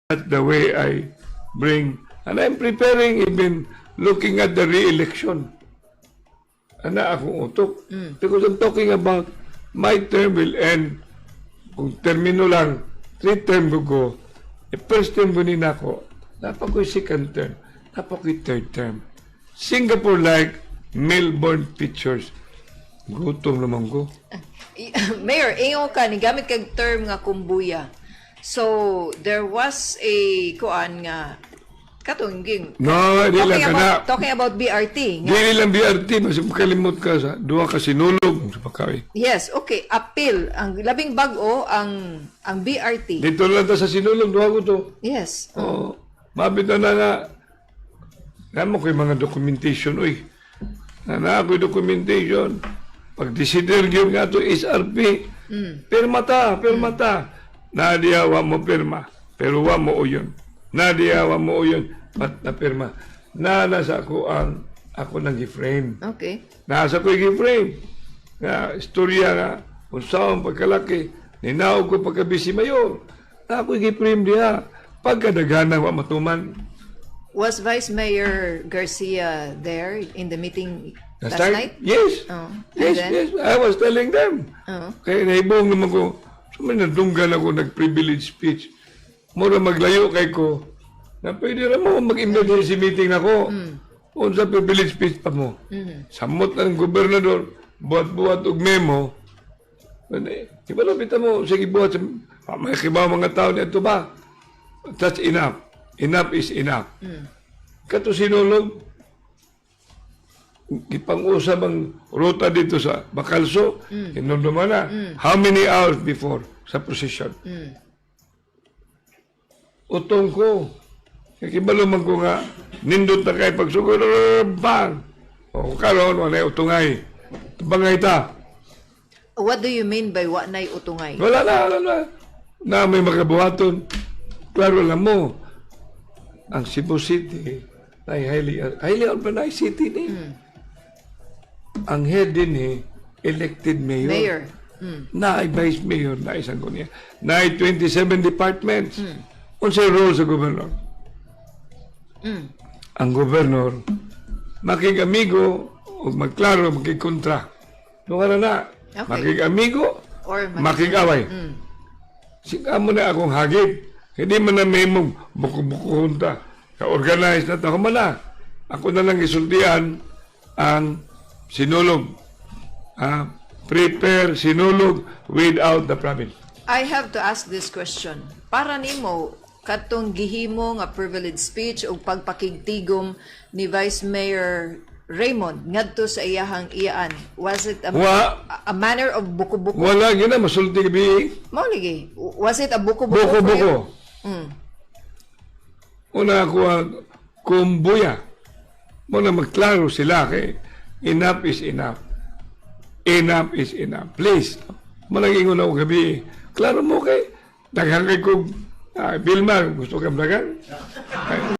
That's the way I bring. And I'm preparing, even looking at the re-election. Ana akong utok. Because I'm talking about my term will end kung termino lang, three term ko go, the first term ko ni nako, naa pa ko'y second term, naa pa ko'y third term. Singapore like Melbourne Pictures. Gutom naman ko. Mayor, ingon ka, ni gamit kag term nga kumbuya. So, there was a kuan nga katong ging No, di lang talking ka na. Talking about BRT. Nga, Dili lang BRT, mas makalimot ka sa duha ka sinulog sa pagkain. Yes, okay, appeal ang labing bag-o ang BRT. Dito lang ta sa sinulog, duha ko to. Oo. Mabit na na nga. Namo ko yung mga documentation, uy. Na na ako'y documentation. Pag decider gyud nga to SRP, pirma ta, pirma ta. Nadiya wa mo pirma, pero wa mo uyon. Nadiya wa mo uyon, pat na pirma. Na nasa ako ang ako nang gi-frame. Nasa ko gi-frame. Nga, istorya nga, kung saan pagkalaki, ninaog ko pagka vice mayor. Na ako gi-frame diha. Pagkadaghanan wa matuman. Was Vice Mayor Garcia there in the meeting last time? Night? Yes. Oh. And Yes, then? Yes. I was telling them. Oh. Kaya nahibong naman ko, so may nadunggan ako nag-privilege speech. Mura maglayo kay ko, na pwede ra mo mag-emergency meeting nako. Unsa privilege speech pa mo? Samot ng gobernador, buhat-buhat og memo. Di ba lupita mo, sige buhat, sa, may kibaw mga tao niya ba? That's enough. Enough is enough. Kato sinulog, gipang-usab ang ruta dito sa Bacalso, mm. Na. How many hours before sa procession? Utong ko. Kaya man ko nga, nindot na kay pagsugod, bang! O karon wala utungay. Bangay ta. What do you mean by wa nay utungay? Wala na, wala na. Na may makabuhaton. Klaro lang mo, ang Cebu City ay highly, highly urbanized city ni. Ang head din eh, elected mayor. Mayor. Na ay vice mayor na isang kunya. Na ay 27 departments. Unsay role sa gobernador? Ang gobernador, makig-amigo o magklaro, makigkontra. Doon ka na. Makig-amigo, Or makig-away. Sige mo na akong hagit. Hindi man na may mong buko-buko ta. Ka-organize na ta. Ako man na. Ako na lang isultian ang sinulog. Ah, prepare sinulog without the province. I have to ask this question. Para nimo katong gihimo nga privilege speech o pagpakigtigom ni Vice Mayor Raymond ngadto sa iyahang iyaan, was it a manner of buko-buko? Wala gina masulti gabi. Mao lagi. Was it a buko-buko for Buko-buko. You? Una ako ang kumbuya. Muna magklaro sila kay enough is enough. Enough is enough. Please. Manang ingon ako gabi. Klaro mo kay daghan kay kog Vilma, gusto ka dagan?